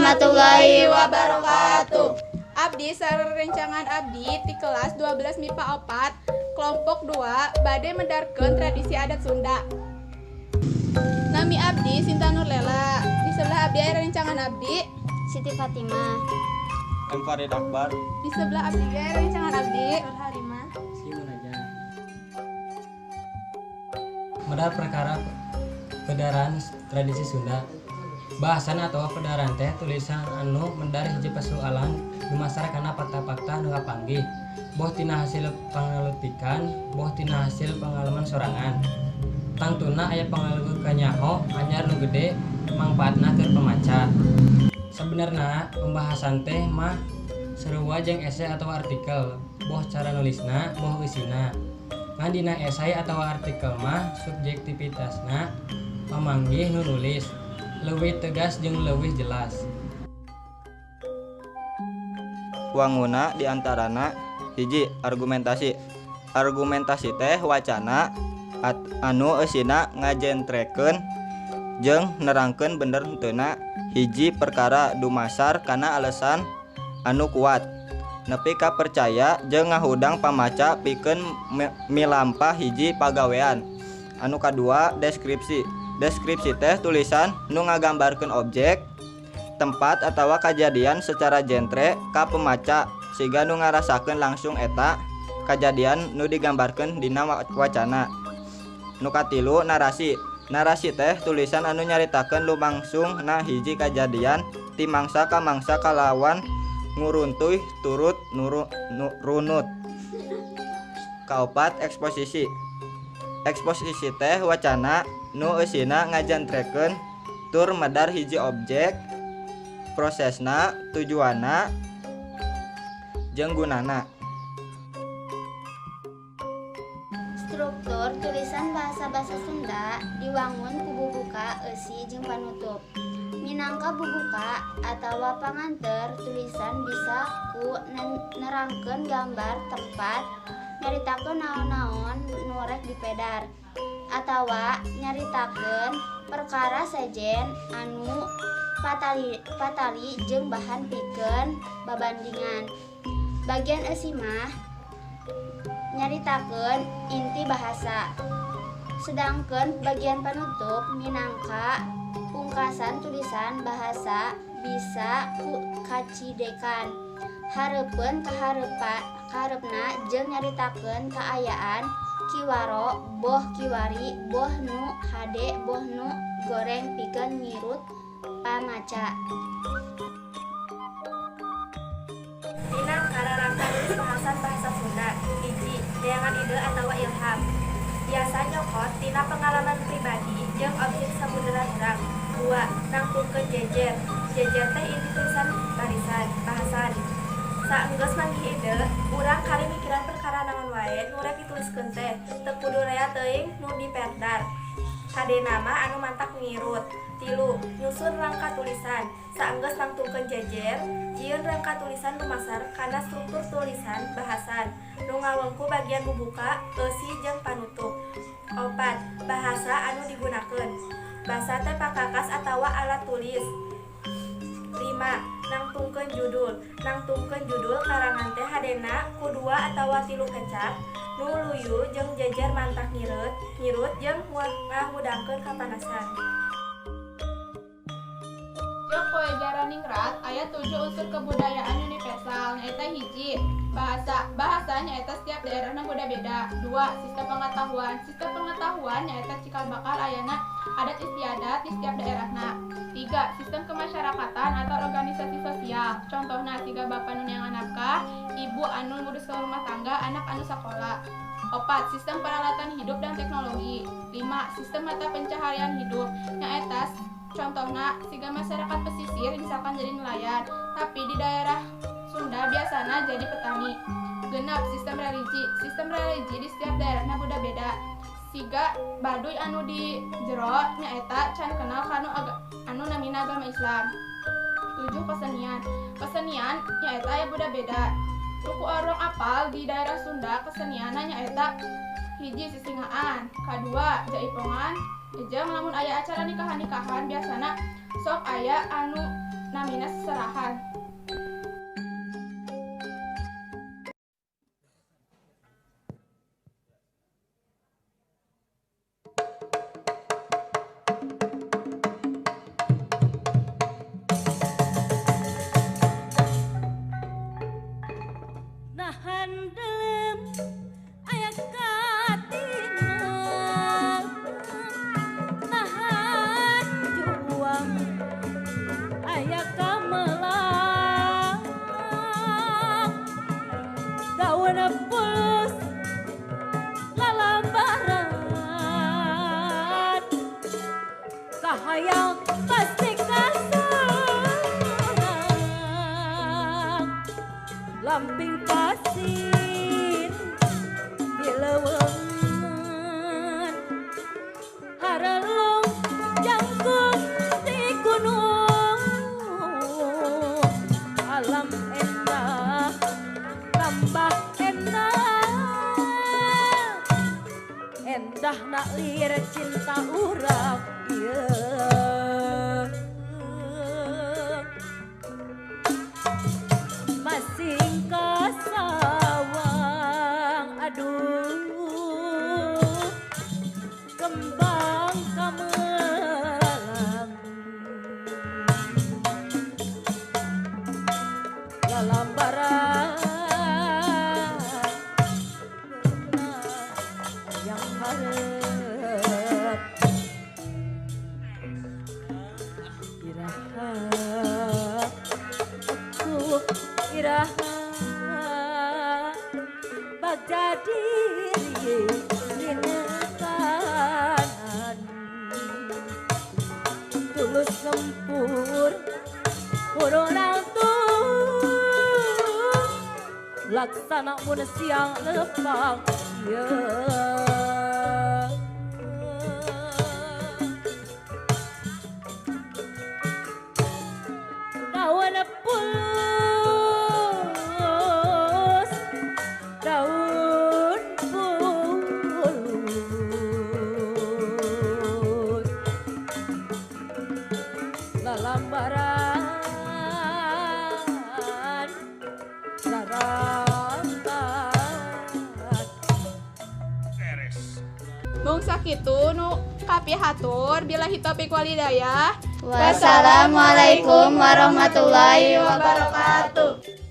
Warahmatullahi wabarakatuh. Abdi sarencangan abdi ti kelas 12 MIPA 4 kelompok 2 bade medarkeun tradisi adat Sunda. Nami abdi Sinta Nurlela. Di sebelah abdi aya rencangan abdi Siti Fatimah. M Farid Akbar. Di sebelah abdi aya rencangan abdi Nur Halimah. Simun aja. Medar perkara pedaran tradisi Sunda. Bahasan atau pedaran teh tulisan anu mendar hiji persoalan dumasar kana fakta-fakta nu kapanggih, boh tina hasil pangaletikan, boh tina hasil pengalaman sorangan. Tangtuna aya pangaluh kanyaho anyar nu gede mangpaatna keur pemaca. Sebenarna pembahasan teh mah sarua jeung esai atau artikel, boh cara nulisna, boh eusina. Ngan dina esai atau artikel mah subjektivitasna pamanggih nu nulis leuwih tegas jeung leuwih jelas. Wanguna diantarana hiji, argumentasi. Argumentasi teh wacana anu eusina ngajentrekeun jeung nerangkeun bener henteuna hiji perkara dumasar kana alasan anu kuat nepi ka percaya jeung ngahudang pamaca pikeun milampah hiji pagawean. Anu kadua, deskripsi. Deskripsi teh tulisan nu ngagambarkeun objek, tempat atawa kajadian secara jentre ka pemaca siga nu ngarasakeun langsung eta kajadian nu digambarkeun dina wacana. Nu katilu, narasi. Narasi teh tulisan anu nyaritakeun lumangsungna hiji kajadian ti mangsa ka mangsa kalawan nguruntuy turut runut. Kaopat, eksposisi. Eksposisi teh wacana nu eusina ngajentrekeun tur medar hiji objek, prosesna, tujuanna, jeung gunana. Struktur tulisan bahasa-bahasa Sunda diwangun ku bubuka, eusi jeung panutup. Minangka bubuka atawa panganteur tulisan bisa ku nerangkeun gambar tempat, nyaritakeun naon-naon nu rek dipedar, atawa nyaritakeun perkara sejen anu patali jeung bahan pikeun babandingan. Bagian eusi mah nyaritakeun inti bahasa. Sedangkeun bagian panutup minangka pungkasan tulisan bahasa bisa ku kacidekan. Hareupeun kahareupna jeung nyaritakeun kaayaan kiwaro, boh kiwari, boh nu hade, boh nu goreng pikeun ngirut pamaca. Dina kararangka nulis bahasan bahasa Sunda. Hiji, neangan ide atawa ilham. Biasa nyokot tina pengalaman pribadi jeung objek sabuderan urang. 2, nangtungkeun jejer. Jejer teh inti tulisan barisan bahasan. Saenggeus manggih ide, urang kali mikiran perkara naon wae nu rek dituliskeun teh, teu kudu rea teuing nu diperdar. Kadena mah anu mantak ngirut. 3, nyusun rangka tulisan. Saenggeus nangtungkeun jejer, jieun rangka tulisan dumasar kana struktur tulisan bahasan nu ngawengku bagian bubuka, eusi jeung panutup. 4, bahasa anu digunakeun. Basa teh pakakas atawa alat tulis. 5, nangtungkeun judul. Nangtungkeun judul karangan teh hadena ku 2 atawa 3 kecap nu luyu jeung jejer mantak ngirut jeung ngahudangkeun kapanasan. Jeung Koejaraningrat aya 7 unsur kebudayaan universal nyaeta hiji, bahasa. Bahasa nyaeta setiap daerahna beda-beda. 2, sistem pengetahuan. Sistem pengetahuan nyaeta cikal bakal ayana adat istiadat di setiap daerahna. 3, sistem kemasyarakatan atau organisasi sosial. Contohna siga bapa nu neangan nafkah, ibu anu ngurus rumah tangga, anak anu sakola. 4, sistem peralatan hidup dan teknologi. 5, sistem mata pencaharian hidup nyaeta contohna siga masyarakat pesisir misalkan jadi nelayan, tapi di daerah Sunda biasana jadi petani. 6, sistem religi. Sistem religi di setiap daerahna beda-beda. Siga Baduy anu di jero nyaeta can kenal kanu anu namina agama Islam. 7, kesenian. Kesenian nyaeta aya beda-beda. Suku orang apal di daerah Sunda kesenianna nyaeta hiji, sisingaan, kadua jaipongan, jeung lamun aya acara nikahan-nikahan biasana sok aya anu namina Kamelang, daun pulus lalambaran, kahayang pasti kaserang, lamping pasir di leuweungan, harelung jangkung di gunung, alam endah tambah endah, endah nak lir cinta urang ieu, masing kasawang, aduh kembang kamelang, lalambaran yang harap iraha aku iraha bagja diri rinekanan, tulus lempur urang tuh laksana mun siang lepang ya. Daun pulus, daun pulus, lalambaran rarambat. Mung sakitu nu kapihatur, billahi taufik walhidayah. Wassalamualaikum warahmatullahi wabarakatuh.